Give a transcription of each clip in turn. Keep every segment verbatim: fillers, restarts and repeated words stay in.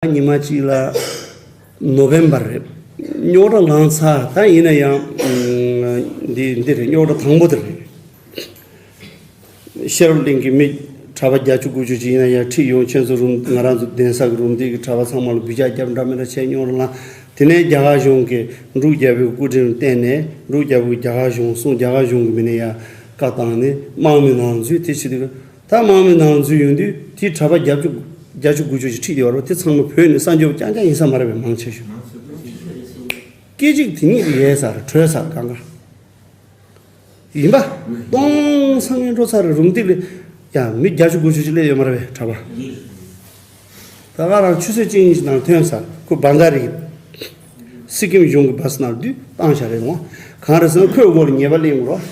ཉི་མ་གཅིག་ལ་ནོ་བེམ་བར་རེད། རྙོག་དྲ་ལངས་ཚར། ད་ཡིན་ན་ཡང་འདི་འདི་རེད། རྙོག་དྲ་དང་པོ་དེ་རེད། ཤེས་རབ་གླིང་གི་མི་གྲྭ་པ་བརྒྱད་ཅུ་དགུ་ཅུ་ཅིག་ཡིན་ན་ཡང་ཁྲིད་ཡོང་། ཁྱེད་ཚོ་རུམ། ང་རང་ཚོ་གདན་ས་གི་རུམ་འདི་གི་གྲྭ་པ་ཚང་མ་ལ་སྒུལ་ལྕགས་རྒྱབ་འདྲ་མི་འདྲ་བྱས། རྙོག་དྲ་ལངས། དེ་ནས་རྒྱ་གར་གཞུང་གིས་འབྲུག་རྒྱལ་པོའི་སྐུ་དྲིན་བརྟེན་ནས། འབྲུག་རྒྱལ་པོས་རྒྱ་གར་གཞུང་གསུངས། རྒྱ་གར་གཞུང་གི་མི་ནས་ཡང་བཀའ་བཏང་ནས་དམག་མི་ནང་འཛུལ། དེ་བྱེད་དུས། ད་དམག་མི་ནང་འཛུལ་ཡོང་དུས་དེའི་གྲྭ་པ་བརྒྱད་ཅུ་བརྒྱད་ཅུ་དགུ་ཅུ་ཞིག་ཁྲིད་བསྡད་པ་རེད། དེ་ཚང་མ་བོད་ནས་གསར་འབྱོར་རྐྱང་རྐྱང་ཡིན་ས་མ་རེད་པས། མང་ཆེ་ཤོས། སྐད་ཅིག་དེ་ཉིད་དུ་ཡལ་ཚར། གྲོལ་ཚར། གང་ག་ཡིན་པ། སྟོང་སང་ངེ་འགྲོ་ཚར་རེད། རུམ་སྟེགས་ལ་ཡང་མི་བརྒྱད་ཅུ་དགུ་ཅུ་ཞིག་སླེབས་ཡོད་མ་རེད་པས། གྲྭ་པ། ད་ག་རང་ཆུ་ཚོད་གཅིག་གཉིས་ཤིག་ནང་ཐོན་ཚར། ཁོ་བན་དྷ་རའི་སི་ཀིམ་གཞུང་གི་བཱ་སི་ནང་བསྡུས་བཏང་བཞག་རེད་འོང་། གང་རེད་ཟེར་ན་ཁོའི་མགོ་ལ་ཉེས་པ་སླེབས་ཡོང་གི་རེད།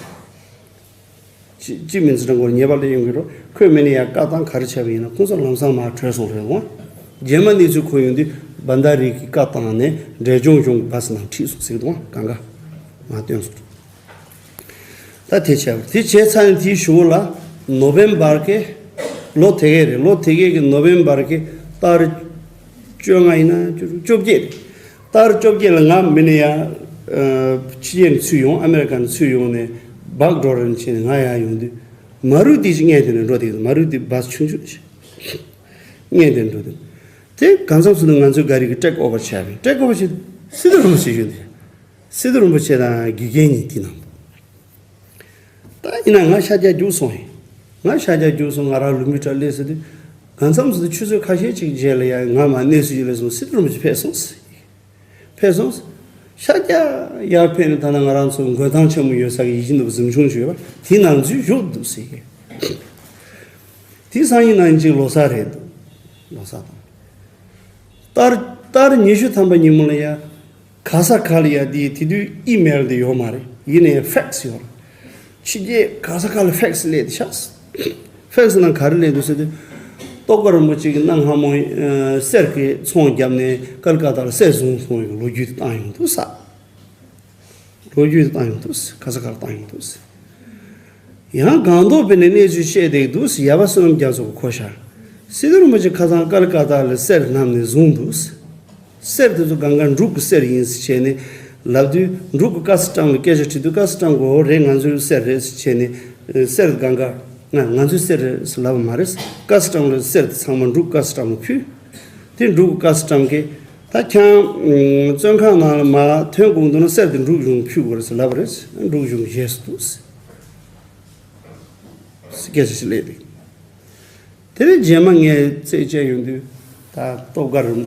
ཅི་ཅི་མིན་ཚེ་འདྲ་མགོ་ལ་ཉེས་པ་སླེབས་ཡོང་གི་རེད། ཁོས་མི་ནས་ཡང་བཀའ་བཏང་ག་རེ་བྱས་པ་ཡིན་ན། ཁོང་ཚོ་ལམ་སང་མར་བྲོས་སོང་རེད་འོང་། རྗེས་མ་གནས་ཚུལ་གོ་ཡོང་དུས་བན་དྷ་རའི་གི་བཀའ་བཏང་ནས་འབྲས་ལྗོངས་གཞུང་གི་བཱ་སི་ནང་ཁྲིད་སོང་ཟེར་གི་འདུག་གང་ག་མར་བཏོན་སོང་། ད་དེ་བྱས་པ། དེ་བྱས་ཚར་ནས་དེའི་གཞུག་ལ་ནོ་བེམ་བར་གི་ལོ་དེ་གའི་རེད། ལོ་དེ་གའི་གི་ནོ་བེམ་བར་གི་ཏ་རིག་བཅོ་ལྔ་ཡིན་ན་བཅོ་བཅོ་བརྒྱད་རེད། ཏ་རིག་བཅོ་བརྒྱད་ལ་ང་མི་ནས་ཡང་ཕྱི་རྒྱལ་ནས་ཚུར་ཡོང་། ཨ་མེ་རི་ཀ་ནས་ཚུར་ཡོང་ནས་བག་འགྲོ་རན་བྱས་ནས་ང་ཡར་ཡོང་དུས། མ་རུ་ཏི་ཞིག་སྔས་དེ་ནས་འགྲོ་དེ། མ་རུ་ཏི་བཱ་སི་ཆུང་ཆུང་ཞིག་སྔས་དེ་ནས་འགྲོ་དུས། དེ་གང་འཚམ་སོང་ན་ང་ཚོའི་ག་རེ་གི་ཊེག་ཨོ་བར་བྱས་པས། ཊེག་ཨོ་བར་བྱས་དུས་སི་ཏུ་རིན་པོ་ཆེ་ཡོད་དེ། སི་ཏུ་རིན་པོ་ཆེ་དང་དགེ་རྒན་གཉིས་དེ་ནང་། ད་ཡིན་ན་ང་ཤར་རྒྱག་རྒྱུགས་སོང་ཡིན། ང་ཤར་རྒྱག་རྒྱུགས་སོང་། ང་རང་ལུམ་བི་ཊ་སླེབས་ཟེར་དུས། གང་འཚམ་ཟེར་དུས་ཆུ་ཚོད་ཁ་ཤས་ཅིག་རྗེས་ལ་ཡང་ང་མར་གནས་ཚུལ་ཞིག་སླེབས་སོང་། སི་ཏུ་རིན་པོ་ཆེ་ཕེབས་སོང་ཟེར། ཕེབས་སོང་། ཤར་རྒྱག་ཡར་ཕེབས་ནས། ད་ལྟ་ང་རང་ཚོ་མགོན་ཐང་ཆེན་མོ་ཡོད་ས་གི་ཡིད་བཞིན་ནོར་བུ་གཟིམ་ཆུང་ཞིག་ཡོད་པ། དེའི་ནང་འཛུལ་བཞུགས་འདུག་ཟེར་གི། དེའི་སང་ཉིན་གནངས་ཉིན་ཅིག་ལོ་གསར་རེད་འདུག་ལོ་གསར་དང་། ཏ་རིག་ཏ་རིག་ཉི་ཤུ་ཐམ་པ་ཉིན་མོ་ལ་ཡ། ག་ས་ག་ལ་ཡ། དེ་དེ་དུས་ཨི་མེལ་དེ་ཡོད་མ་རེད། ཡིན་ནའི་ཕེག་སི་ཡོད་རེད། ཕྱི་རྒྱལ་ག་ས་ག་ལ་ཕེག་སི་སླེབས་ཏེ་ཤག་ཕེག་སི་ནང་ག་རེ་སླེབས་འདུག་ཟེར་དུས། རྟོགས་དཀར་རིན་པོ་ཆེ་གིས་གནའ་སྔ་མོ་ཨ་གསེར་གྱི་ཚོང་བརྒྱབ་ནས་ཀལ་ཀ་ཏ་ལ་གསེར་བཟུང་སོང་བའི་ལོ་རྒྱུས་དེ་བཏང་ཡོང་འདུག་ཟེར། ལོ་རྒྱུས་དེ་བཏང་ཡོང་འདུག་ཟེར། ག་ས་ག་ལ་བཏང་ཡོང་འདུག་ཟེར། ཡང་སྒང་ཏོག་པའི་ནས་གནས་ཚུལ་བཤད་བསྡད་འདུག་ཟེར། ཡ་བ་བསོད་ནམས་རྒྱ་མཚོ་གིས་གོ་ཤག་སི་ཏུ་རིན་པོ་ཆེ་ཁ་སང་ཀལ་ཀ་ཏ་ལ་གསེར་བསྣམས་ནས་བཟུང་འདུག་ཟེར། གསེར་དེ་ཚོ་སྒང་ག་འབྲུག་གི་གསེར་ཡིན་ཟེར་བྱས་ནས་ལབ་དུས། འབྲུག་གི་ཀ་སི་ཊམ་ལ་སྐད་ཆ་དྲིས་དུས། ཀ་སི་ཊམ་གིས་འོ་རེད། ང་ཚོའི་གསེར་རེད་ཟེར་བྱས་ནས། གསེར་སྒང་ག་ང་ང་ཚོའི་གསེར་རེད་ཟེར་ལབ་པ་མ་རེད། ཀ་སི་ཊམ་ལ་གསེར་དེ་ཚང་མ་འབྲུག་ཀ་སི་ཊམ་ལ་ཕུལ། དེ་འབྲུག་གི་ཀ་སི་ཊམ་གིས། ད་ཁྱེད་རང་བཙོན་ཁང་ནང་ལ་མར་ཐོན་དགོས་འདུག་ན་གསེར་དེ་འབྲུག་གཞུང་ཕུལ་དགོས་རེད་ཟེར་ལབ་པ་རེད། འབྲུག་གཞུང་བཞེས་སུ་འདུག་ཟེར། སྐད་ཆ་ཞིག་སླེབས་འདུག་དེ་ནས་རྗེས་མ་ངས་རྩད་བཅད་ཡོང་དུས། ད་སྟོབས་དཀར་རིན་